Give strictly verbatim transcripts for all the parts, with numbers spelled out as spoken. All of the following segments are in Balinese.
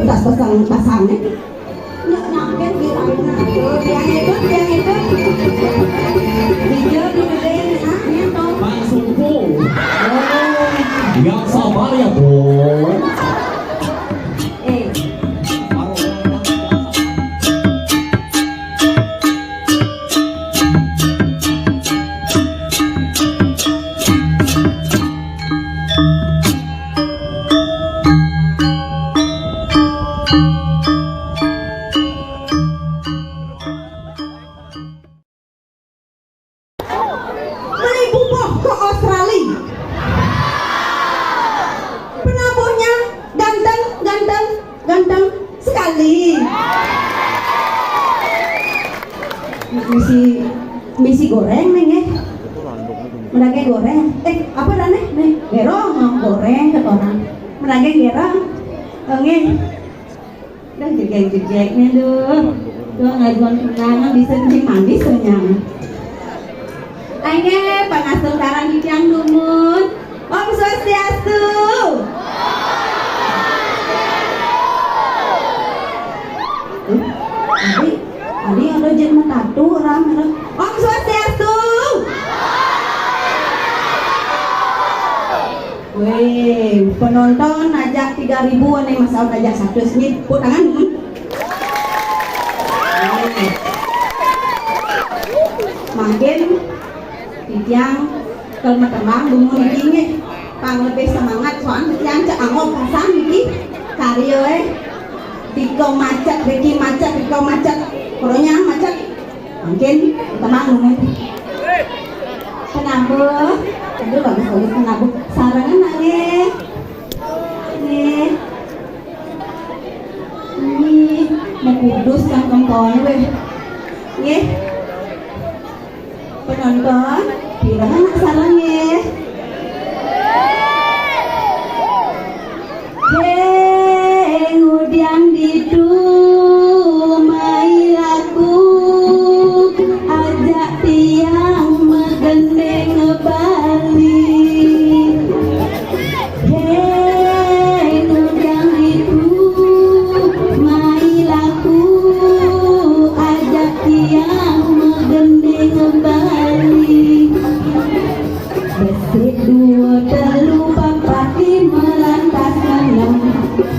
Tas pasang-pasang, eh. Nyak nyangkut di tangan. Tuh, tiang itu, tiang itu. Hijau di gedeng, ah, nyentok. Bang Suku. Oh, yang sabar ya, Bun. Eh. Beli bubuh ke Australia. Penabuhnya ganteng, ganteng, ganteng sekali. Misi, misi goreng nih, nggih. Meragé goreng. Eh, apa dah nih? Nih, gerong, goreng ke orang. Meragé gerong. Oh, nggih. Dah jegek-jegek nih, duh. Duh, ngajuan kenangan bisa kencing manis tuh, nyang. Ayo, pangastungkara titiang dumun. Om Swastiastu. Eh, tadi, tadi ada jelema tatu, orang, orang. Om Swastiastu. Wéh, penonton ajak tiga ribu, ané masaut ajak seratus nih. Tepuk tangan, hmm. Wéh. Mangkin titiang kel matembang dumun niki nggih. Pang lebih semangat soalnya titiang cek angop pasang niki. Karya, eh. Diko macet, Riki macet, Riko macet. Pokoknya macet. Mangkin, tenang, Bun. Penabuh. Aduh, bagus, bagus, penabuh. Sarengan, nak, nggih. Nggih. Nggih, mau kudus kan kempon, wéh. Nggih. Penonton, pirengan nak sareng, nggih. Hé, ngudiang ditu mai laku, ajak tiang magending Bali. Hé, ngudiang ditu mai laku, ajak tiang magending Bali. Besik dua, telu, papat, lima, lantas enam.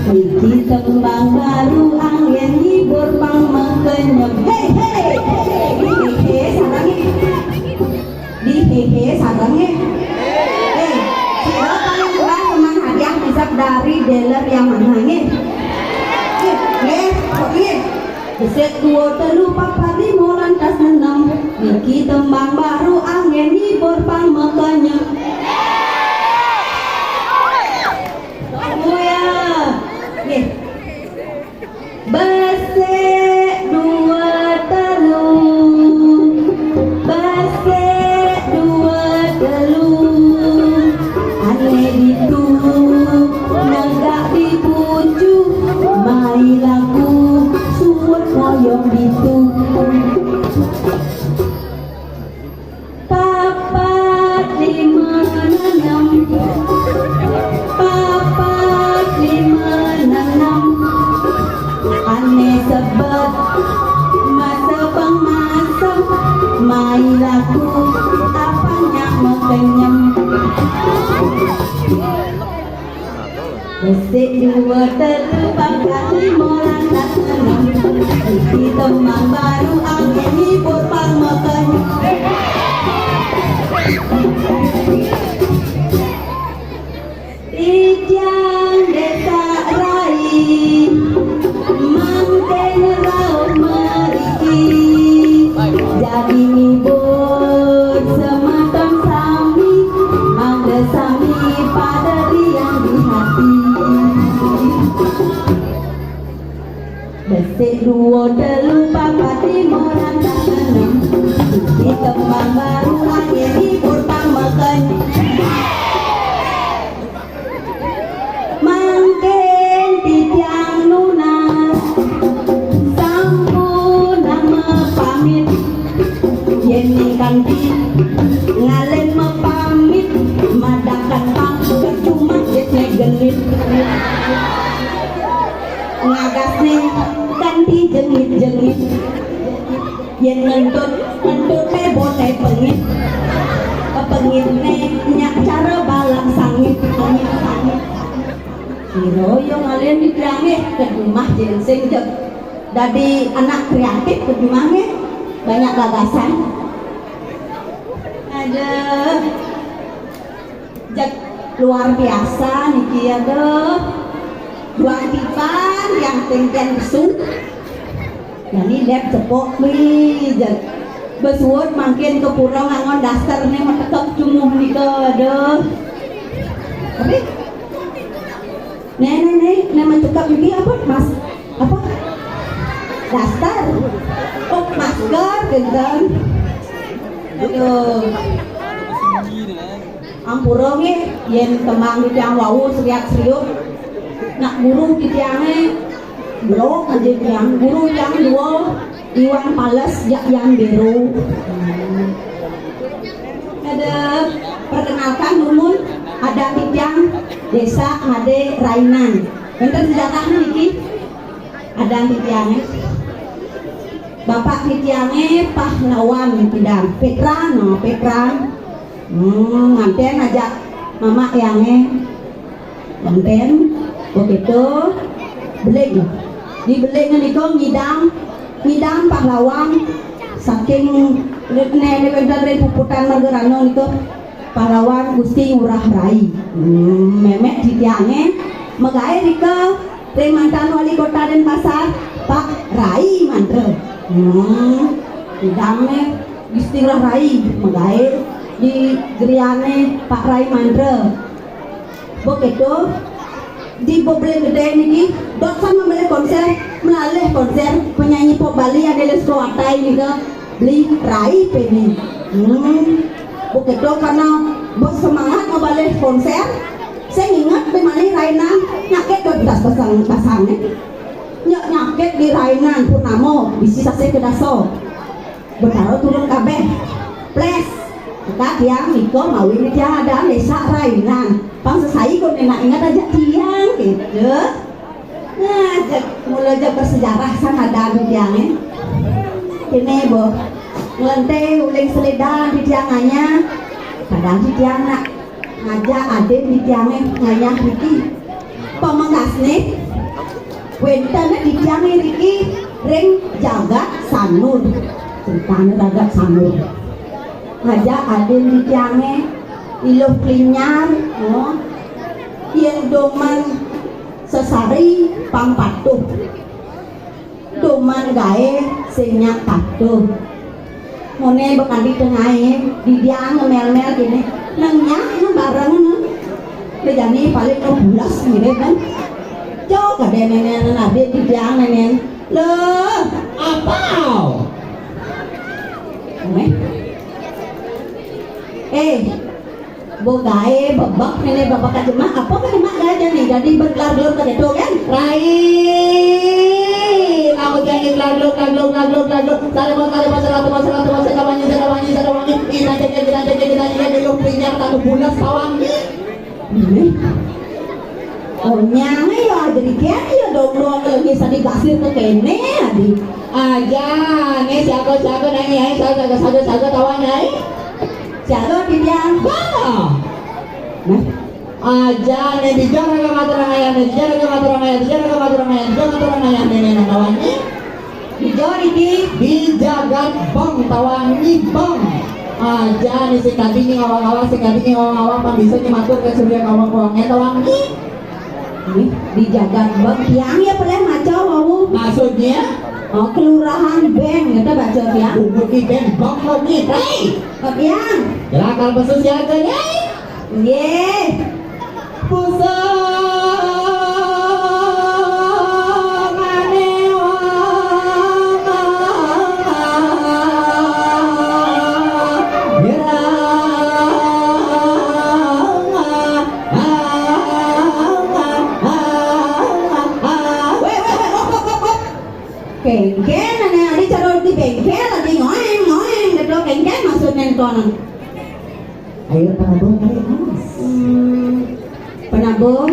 Niki tembang baru anggén ngibur pang makenyem. Hé, hé, hé, hé, hé, sareng, nggih. Di hé, hé, sareng, nggih. Eh, sira paling kurang cuman hadiah bisa dari dealer Yamaha, nggih. Nggih, nggih, nggih. Besik dua, telu, papat, lima, lantas enam. Niki tembang baru anggén ngibur pang makenyem. Tunggu ya. Nggih. Besik dua, telu. Besik dua, telu. Ané ditu, negak di pucu, mai laku, suwet moyong ditu. Papat, lima, enam. Papat, lima, enam. Ané sebet, masa pengmasem, mai laku, apanya makenyem. Besik dua, telu, papat, lima, lantas enam. Niki tembang baru anggén ngibur pang makenyem. Titiang Désa Rai, mangkin rauh mriki, jagi ngibur semeton sami, mangda sami pada riang di hati. Besik dua, telu, papat, lima, lantas enam. Niki tembang baru anggén ngibur pang makenyem. Mangkin titiang nunas, sampun nama pamit. Yén ning kanti ngalén mapamit, madakan pang percuma dét né genit. Ngagasné kanti jengit-jengit. Yén ngentut, ngentut té boté pengit. Pengitné nyak cara balang sangit, sangit, sangit. Sira ya ngalih di tiangé, kedumah jén sing jeg dadi anak kreatif kedumahé. Banyak gagasan. Aduh. Jeg luar biasa niki, aduh. Dua tiban yang tengken besu. Nani lep cepok mi, jeg. Besuut mangkin ke pura ngangon daster né matekep jumuh nika, aduh. Tapi né, né, né, né matekep niki apa? Mas, apa? Daster. Oh, masker, kinten. Aduh. Ampura nggih, yén tembang titiang wau seriak-seriuk. Nak guru titiangé blok aja tiang. Guru tiang dua, Iwan Pales, Jak Yan Bero. Ada perkenalkan dulu, ada titiang Desa Ngade Rainan. Wénten sejarah niki. Ada titiangé. Bapak titiangé pahlawan pidan. Petran, no, Petran. Hmm, nganten ajak mamak tiangé. Nganten, begitu. Beling. Di Beling nika ngidang, ngidang pahlawan saking né, né wénten ring puputan Margarana nika. Pahlawan Gusti Ngurah Rai. Hmm, mémé titiangé magaé rika ring mantan wali kota Denpasar, Pak Rai Mantra. Hmm, idamé Gusti Ngurah Rai magaé di griyané Pak Rai Mantra. Begitu di Bebelin Gedé niki, dot sama beli konser, melalih konser penyanyi pop Bali ada Lesko Atai nika beli Rai Peni. Hmm. Begitu karena bersemangat ngebalih konser, saya ingat di mana Rainan nyakit ke belas pasang pasangnya. Nyak nyakit di Rainan Purnama bisi sasih kedasa. Betara turun kabéh. Ples. Maka tiang nika mawi tiang ada mesak Rainan. Pang sesai kok nenak ingat aja tiang gitu. Nah, jeg, mula jeg bersejarah sang ada di tiangé. Kéné, Bo. Ngelenté uling selidan di tiang ngayah. Kadang di tiang nak ngajak adin di tiangé ngayah niki. Pamekasné, wénten di tiangé niki ring jagat Sanur. Critané jagat Sanur. Ngajak adin di tiangé Iluh Klinyar, oh. Yén doman sesari pang patuh. Doman gaé sing nyak patuh. Moné bekanti tengaé, didiang ngemel-mel kéné. Nang nyak, nang bareng, nang. Bejani paling nang bulas mirip, kan? Cok, kadé nénénan adé didiang nénén. Loh, apa? Moné. Eh, Bo gaé bebek néné bapak kajemak, apa kajemak gaé jani? Jadi bergelar-gelar kajeto kan? Rai. Aku jadi gelar-gelar, gelar-gelar, gelar-gelar, gelar-gelar. Sare mo, sare mo, sare mo, sare mo, sare mo, sare wangi, sare wangi, sare wangi. Ina cek, ina cek, ina cek, ina cek, lu pinjam satu bulan sawangi. Ini. Oh, nyang ya, jadi kian ya dong, dong, lagi sadi basir ke kéné, adi. Aja, né siaga, siaga, nang, ya, siaga, siaga, siaga, siaga, tawang, ya. Siaga, Bibian. Bah. Nah. Aja, né dija raga matur ayah, né dija raga matur ayah, dija raga matur ayah, dija matur ayah, né, né, nang tawang, né. Dija niki. Di jagat Beng, tawang, né, Beng. Aja, né sing kadi né ngawang-ngawang, sing kadi né ngawang-ngawang, pang bisa né matur ka Surya Kawang-Kawangnya, tawang, né. Ih, di jagat Beng, tiang ya pernah maca wau. Maksudnya? Oh, kelurahan Beng, kita baca tiang. Bubut di Beng, Beng, Beng, nih. Hei! Oh, tiang. Gerakal pesu siaga, Nyai. Nggih. Pusangane wong. Weh, weh, weh, op, op, op, op. Kéngkén, ané adi cara di béngkél, adi ngoéng, ngoéng, gitu, kéngkén maksudnya itu, anak. Ayo, penabuh, ayo, Mas. Hmm, penabuh.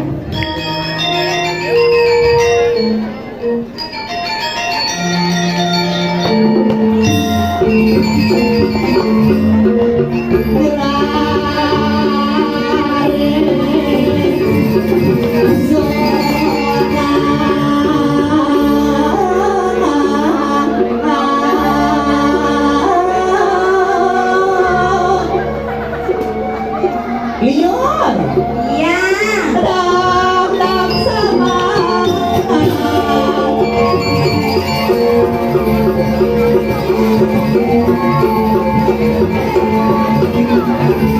Apa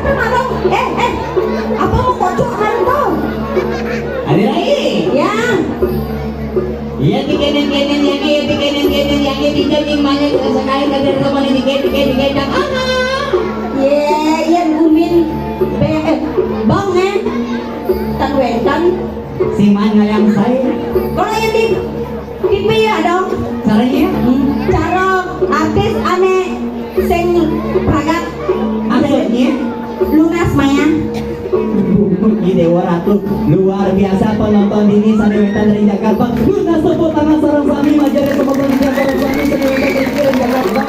tuh, Marong? Eh, eh, apa mau kocok, Marong, tuh? Ada lagi? Ya. Iya, dikenen-kenen, ya, iya, dikenen-kenen, ya, iya, dikenen, banyak sekali, ada rumah ini, dikenen, dikenen, dikenen, ah. Iya, iya, gumin, be-, eh, bang, eh. Tan wentan. Si man ngayang saya. Kalau yang di T V ya dong. Caranya? Hmm, cara artis ane sing pragat. Maksudnya? Lunas Maya. Ini Dewa Ratu, luar biasa penonton dini sané wétan dari Jakarta. Lunas tepuk tangan sareng sami majare penonton di Jakarta sami sané wétan dari Jakarta.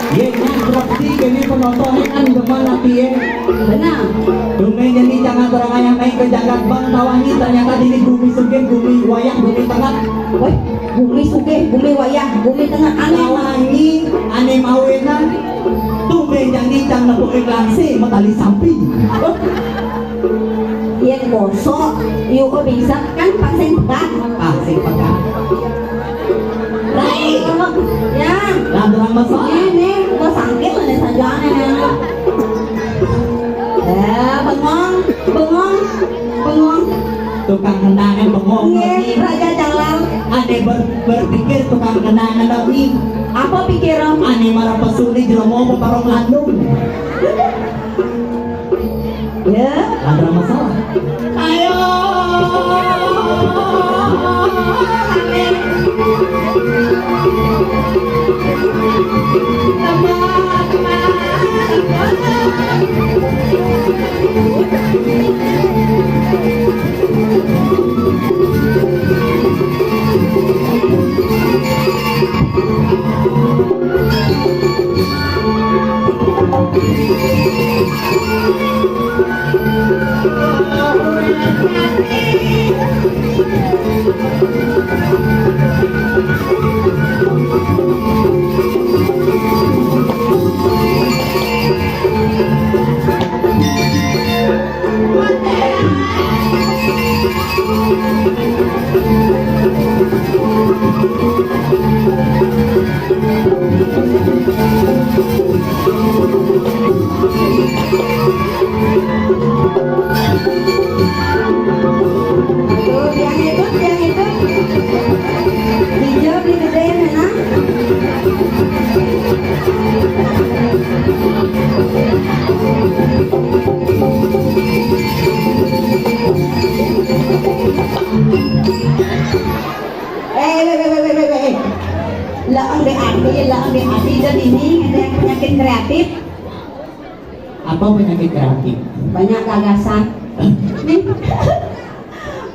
Yé, nyang berarti kene penontonnya kan demen ati ya. Benar. Tumben jadi jangan terang yang naik ke Jakarta Bang Tawangi, ternyata dini bumi sugih, bumi wayah, bumi tengah. Wéh, bumi sugih, bumi wayah, bumi tengah, aneh. Tawangi, aneh mawenan. Tumben jadi cang nepuk iklan sih, metali samping. Yén bosok, yuk kok bisa kan pang sing pegat. Ah, sing pegat. Rai. Ya. Lah, durang mesok. Ini, ini, gua sangkil ini saja aneh. Ya, bengong, bengong, bengong. Tukang kendangan bengong. Nggih, Raja Jalal. Ada ber-, berpikir tukang kendangan lagi. Apa pikiran? Ane marang pesuni jero mau peparong landung. Ya. Ada masalah. Ayo. Tuh, yang itu, yang itu. Hijau di gede, nah. Eh, weh, weh, weh, weh, weh, weh. Lah, ambil hati, lah, ambil hati. Dan ini ada yang penyakit kreatif. Apa penyakit kreatif? Banyak gagasan. Nih.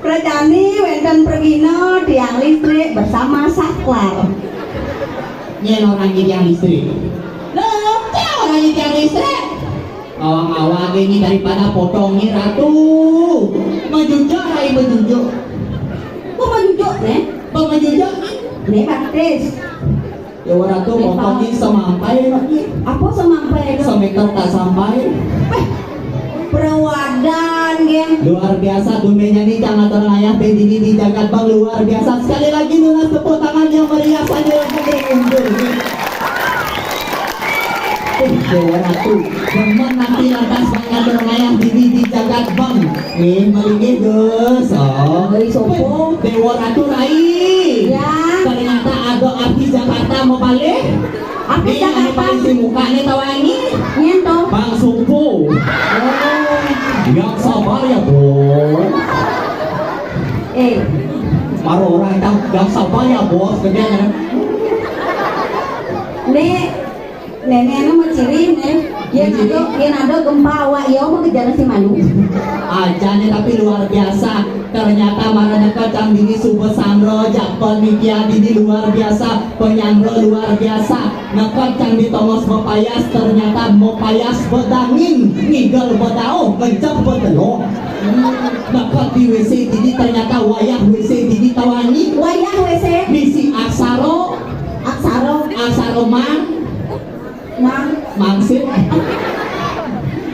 Prajani wénten pragina tiang listrik bersama saklar. Nyén orang tiang listrik. Lho, nyén orang tiang listrik. Awang-awang ini daripada potongnya ratu. Majujuk, rai majujuk. Kok majujuk, nih? Kok majujuk? Nih, praktis. Ya, ora tuh, pokoknya semampai lagi. Apa semampai itu? Semeter tak sampai. Eh, perawadan, geng. Luar biasa, tumbennya nih, Cang Atur Ayah, Bendini di Jagat Bang, luar biasa. Sekali lagi, lunas tepuk tangan yang meriah, saja lagi, geng. Undur, geng. Eh, Dewa Ratu, demen nanti lantas Bang Atur Ayah, Bendini di Jagat Bang. Nggih, malinggih, Gus. Oh. Oi, sopo? Dewa Ratu Rai. Ya. Ternyata ada artis Jakarta mau balik. Artis Jakarta. Ini paling si muka nih tawa ini. Nyén to? Bang Supu. Oh. Yang sabar ya, Bos. Eh. Maro orang yang, yang sabar ya, Bos, kerjanya. Nek Nenek anu mau ciri, nih. Yén ada, yén ada gempa awak, ya, mau kejar si Manu. Aja nih, tapi luar biasa. Ternyata marang neked cang dini suba sandra, jak panitia dini luar biasa, penyandra luar biasa. Neked cang di tongos mepayas, ternyata mepayas bedangin, ngigel bedauh, ngencep bedelo. Neked di W C dini ternyata wayah W C dini tawani. Wayah W C. Misi aksara, Asal Mang. Mang. Mangsit.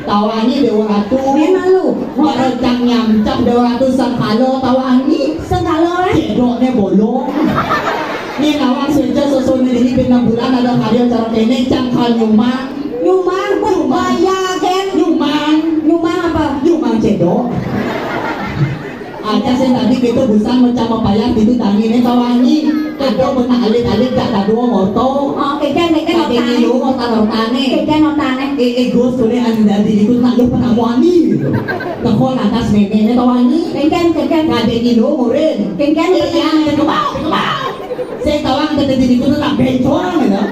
Tawangi Déwa Ratu. Memang lu. Baru cang nyamcap Déwa Ratu sangkalo tawangi. Sangkalo, eh? Cedoknya bolong. Né nawang suéca susuné dini pin enam bulan ada karya cara kéné cang kal nyumang. Nyumang, nyumang. Baya, Gén. Nyumang. Nyumang apa? Nyumang cedok. Aja sing tadi gitu busan macam apa ya gitu tangi né tawangi. Ada benak alit-alit gak tadu moto. Oh, kéngkén, kéngkén. Kadé otané. Ngilu otan-otané. Kéngkén otané. Eh, eh, Gus, boleh anu dadi iku nak lu penamuani gitu. Tekon atas nenek né tawangi. Kéngkén, kéngkén. Kadé ngilu murid. Kéngkén. Eh, iya, kebal, kebal. Saya tawang kadé diri itu tak bencong gitu.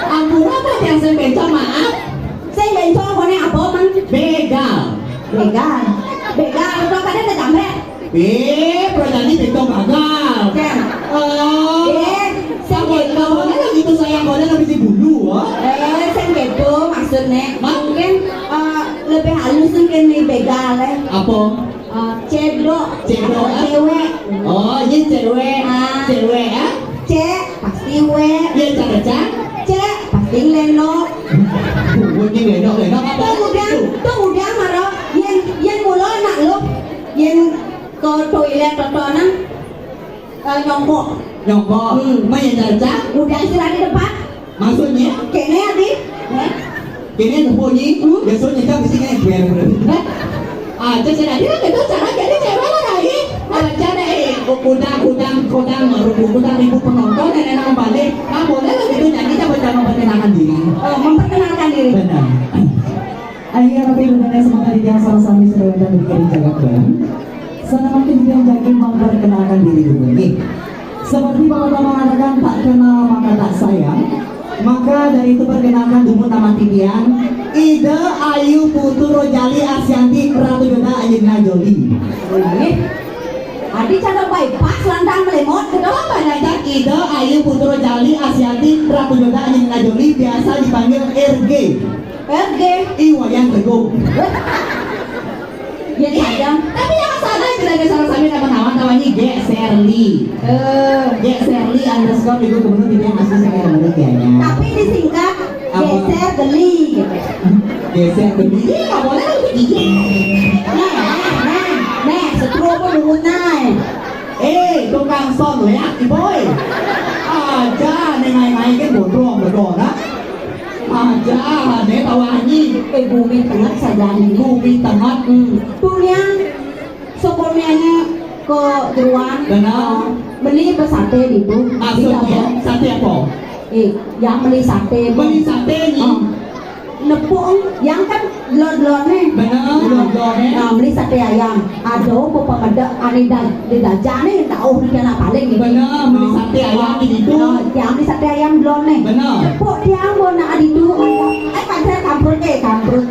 Ampun apa yang saya bencong, maaf. Sing bencong koné apa, Mang? Begal. Begal. Begal, kok kadé tak jamré? Eh, berani bencong gagal. Cér. Oh. Eh, sing bencong. Kamu lagi itu sayang boleh lebih di bulu, oh? Eh, sing gitu maksudnya. Mungkin eh, lebih halus mungkin nih begal, eh. Apa? Eh, cedok. Cedok, eh? Cewek. Oh, iya cewek. Ah. Cewek, eh? Cek, pasti wé. Iya, cak-cak. Cek, pasti léno. Bukan ini léno, léno apa? Tuh udang, tuh udang maro. Yén, yén mula nak lu, yén ke toilet totonan, eh, nyongkok. Nyongkok. Hmm. Main cak-cak. Udang istilah di depan. Maksudnya? Kéné adi. Kéné nembunyi. Hmm? Biasanya kan mesti kéné. Aja saya tadi kan itu cara jadi cewek lah lagi. Aja deh, eh, udang, udang, udang, udang ribu penonton yang enak balik. Nah, boleh lah gitu nyanyi coba coba memperkenalkan diri. Oh, memperkenalkan diri. Benar. Ayo, tapi udah semoga di yang salah sami sudah ada di jagat Bali. Senang mungkin dia jadi memperkenalkan diri dulu nih. Seperti Bapak mengatakan tak kenal maka tak sayang, maka dari itu perkenalkan dulu nama titiang Ida Ayu Putu Rojali Asyanti Ratu Yoda Angelina Jolie. Wih, adi cara bypass lantang melemot gitu. Apa nanya Ida Ayu Putu Rojali Asyanti Ratu Yoda Angelina Jolie biasa dipanggil R G. R G. Ih, Wayan Rego. Ya, eh, sayang. Tapi yang salah itu lagi salah sami nama nawan tawannya G Serli. Eh. G Serli underscore ibu gubernur tidak masih saya menurut ya, ya. Tapi disingkat apa? Geser geli gitu. Geser geli. Iya, nggak boleh begitu. Nah, nah, nah, nah, setru apa nurut, nah. Eh, tukang son lo ya, boy. Aja, nih main-main kan bodoh, bodoh, nah. Aja, né tawangi. Eh, bumi tengah saja nih. Bumi tengah. Hmm. Tuh yang sokomianya ke Jeruan. Benar. Beli besaté di itu. Maksudnya, saté apa? Eh, yang beli saté. Beli saté nih. Oh. Nepuk, yang kan delon-delonné. Benar, delon-delonné. Nah, beli saté ayam. Aduh, apa pemedek ané da-, di dajané, tahu nih anak paling gitu. Benar, beli saté ayam di situ. Nah, yang beli saté ayam delonné. Benar. Nepuk tiang mau nak adi tu. Eh, kampret, kampret, eh, kampret.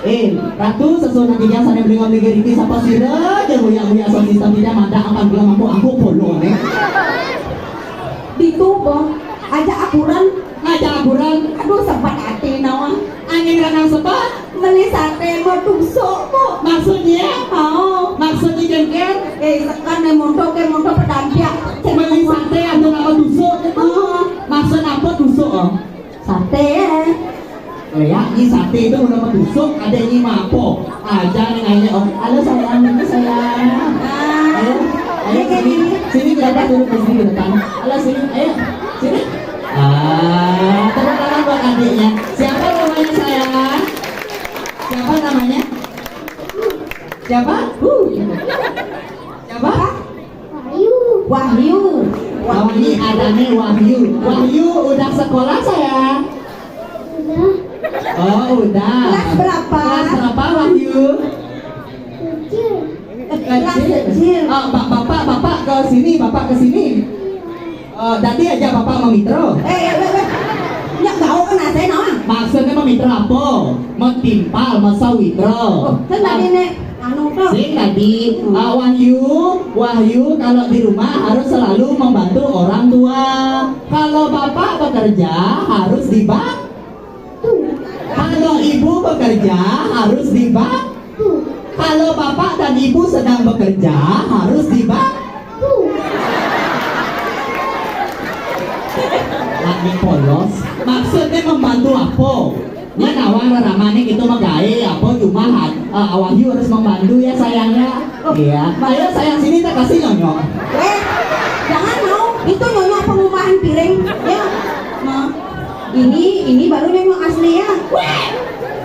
Eh, Ratu, sesuatu nanti yang sana beli ngambil riti siapa sira, jangan goyak-goyak sosis tapi dia madak akan bilang aku, aku polo nih. Ditu, Bang. Aja akuran. Aja akuran. Aduh, sempat hati nawang. Angin ranang sepat. Beli saté mau tusuk, Bu. Maksudnya? Oh. Maksudnya jengker? Eh, sekan nih montok, kayak montok pedampiak. Beli saté ada nama tusuk. Oh. Maksud apa tusuk, oh? Saté, ya. Oh ya, ini saté itu udah tusuk, ada ini mapo. Aja nih nanya, oh. Halo sayang, ini sayang. Ayo, ayo sini, sini ke depan dulu, ke sini ke depan. Halo sini, ayo, sini. Ah, tepuk tangan buat adiknya. Siapa namanya sayang? Siapa namanya? Siapa? Huh. Siapa? Wahyu. Wahyu. Wahyu, adanya Wahyu. Wahyu udah sekolah sayang? Udah. Oh, udah. Kelas berapa? Kelas berapa Wahyu? Kecil. Eh, kelas kecil. Oh, ba-, bapak, bapak ke sini, bapak ke sini. Oh, tadi aja bapak mau mitro. Eh, eh, eh, eh. Nyak gaul kan saya nama. Maksudnya mau mitro apa? Mau timpal, mau sawitro. Oh, kan tadi nek anu to. Sing tadi, ah, Wahyu, Wahyu kalau di rumah harus selalu membantu orang tua. Kalau bapak bekerja harus dibantu. Kalau ibu bekerja harus dibantu. Kalau bapak dan ibu sedang bekerja harus dibantu. Ini polos. Maksudnya membantu apa? Ini nawang ramane kita magawe apa cuma ha- eh, Wahyu harus membantu ya sayangnya. Iya. Ayo sayang sini tak kasih nyonyok. Eh, jangan mau. Itu nyonyok pengupahan piring. Ya. Nah, ini ini baru nyonyok asli ya.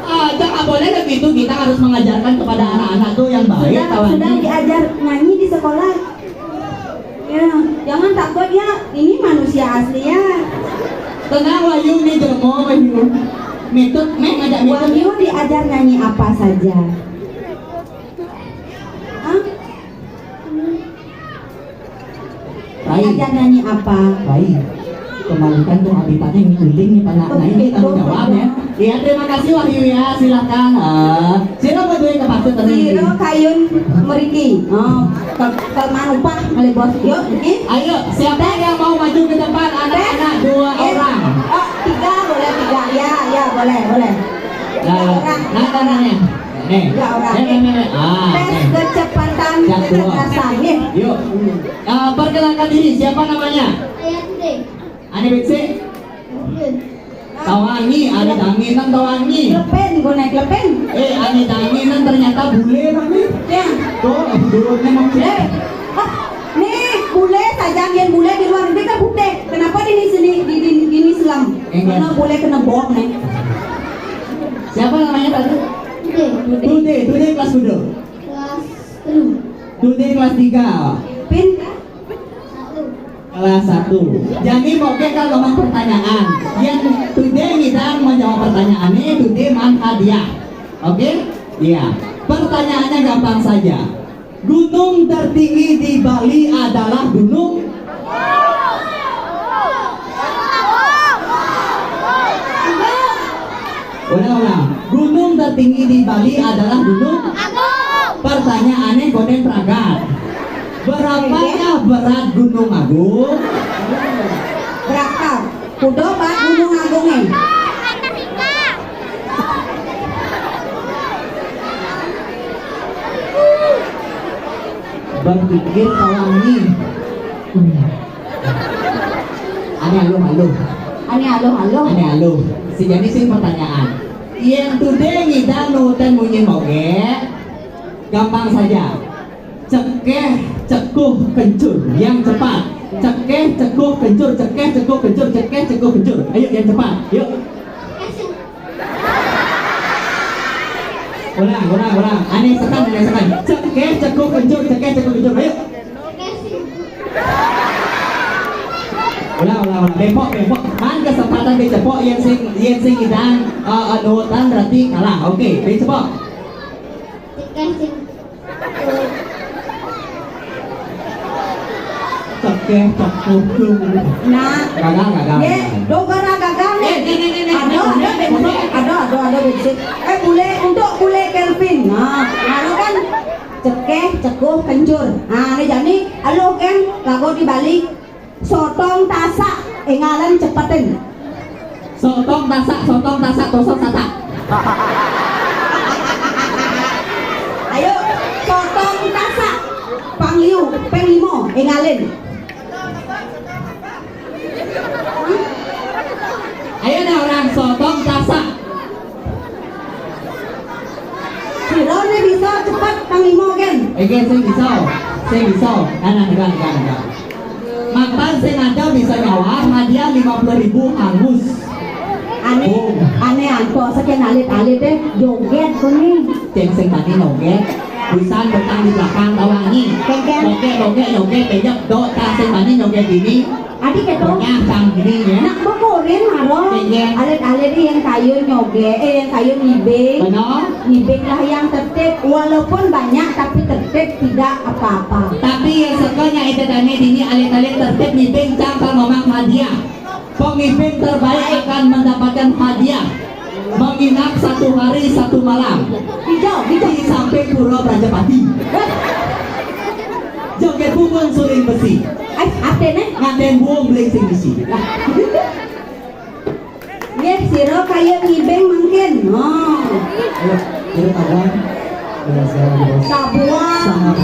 Ah, jangan boleh begitu, kita harus mengajarkan kepada anak-anak tuh yang baik Sudah, kawan. Sudah diajar nyanyi di sekolah. Ya, jangan takut ya. Ini manusia asli ya. Tenang Wahyu, ini jelema Wahyu. Mitut, meh ngajak mitut. Wahyu diajar nyanyi apa saja? Hah? Rai, Diajar nyanyi apa? Rai. Kembalikan tuh habitatnya ini guling nih pada nah ini tanggung jawab ya. Iya, terima kasih Wahyu ya, silakan. Eh, sira mau duit ke pasut tadi. Sira kayun meriki. Oh, ke, ke manupah kali bos. Yuk, ini. Ayo, siapa yang mau maju ke depan anak-anak dua Eh, orang? Oh, tiga boleh tiga. Ya, ya boleh, boleh. Nah, nah, nah, nah, nih. Nih. Tiga orang. Nih, nih, nih, nih. Ah, Tes nih. kecepatan Jadwal. kecerdasan nih. Yuk. Eh, perkenalkan diri, siapa namanya? Ayah Tude. Ane Biksi? Mungkin. Tawangi, ada tangi nang tawangi. Klepen, gue naik klepen. Eh, ane tangi nang ternyata bule nang nih. Ya. Tuh, dulunya mau Eh, ah, nih bule saja yang bule di luar negeri kan putih. Kenapa di sini di di, di, di Islam? Enggak. Karena bule kena bom nih. Siapa namanya tadi? Tude. Tude, Tude kelas Tude. Kelas telu. Tude kelas tiga. Pin, Satu. Kelas satu. Jadi mungkin kalau memang pertanyaan, yang Tude ngidang menjawab pertanyaannya, Tude mang hadiah. Oke? Iya. Pertanyaannya gampang saja. Gunung tertinggi di Bali adalah gunung. Ulang-ulang. Gunung tertinggi di Bali adalah gunung. Pertanyaannya koden pragat. Berapakah berat Gunung Agung? Berapa? Kudo bat Gunung Agung nih. Berpikir tawangi. Ane aluh-aluh. Ane aluh-aluh. Ane aluh. Si jadi sing pertanyaan. Yang Tude ngidang nurutan munyi moge. Gampang saja. Cekeh cekuh kencur yang cepat. Cekeh cekuh kencur, cekeh cekuh kencur, cekeh cekuh kencur. Ayo yang cepat. Yuk. Ulang, ulang, ulang. Ane sekan, ane sekan. Cekeh cekuh kencur, cekeh cekuh kencur. Ayo. Ulang, ulang, ulang. Bepok, bepok. Man kesempatan dicepok yang sing yang sing idang uh, nurutan berarti kalah. Oke, dicepok. Cekeh ceng. Cekeh cekuh kencur. Nah, Gagal, gagal. ye, dogara gagal nih. Ada, ada, ada, ada, ada, ada. Eh, bule untuk bule Kelvin. Nah, lalu kan cekeh, cekuh, kencur. Nah, ini jadi aluh kan lagu di Bali. Sotong tasak, engalan cepetin. Sotong tasak, sotong tasak, tosok tasak. Ayo, sotong tasak. Pangliu, peng limo, engalin. Ayo dah orang sotong tasak. Sira ne bisa cepet pang limo kan? Oke, sing bisa, sing bisa. Kanan, kanan, kanan, kanan. Mapan sing ada bisa nyawar hadiah lima puluh ribu hangus. Ane, ane anto seken alit-alit deh, joget kuni. Ceng sing tadi noget. Busan petang di belakang tawangi. Kengkeng. Noget, noget, noget, pejak dok tak sing tadi noget ini. Adi keto. Pokoknya sang ini ya. Nak bekorin maro. Iya. Alit-alit yang kayun nyoge, eh yang kayun ngibing. Benar. Ngibing lah yang tertib, walaupun banyak tapi tertib tidak apa-apa. Tapi yang sebenarnya itu tadi ini alit-alit tertib ngibing cang kalau memang hadiah. Pengibing terbaik akan mendapatkan hadiah menginap satu hari satu malam Hijau, hijau. di samping Pura Prajapati. Joget bumbung suling besi. Eh, artinya? Ngaten buung beling sing besi. Ye, sira kaya ngibing mangkin. Oh. Ayo, kita tabuan. Dengan segala bos. Tabuan. Sangat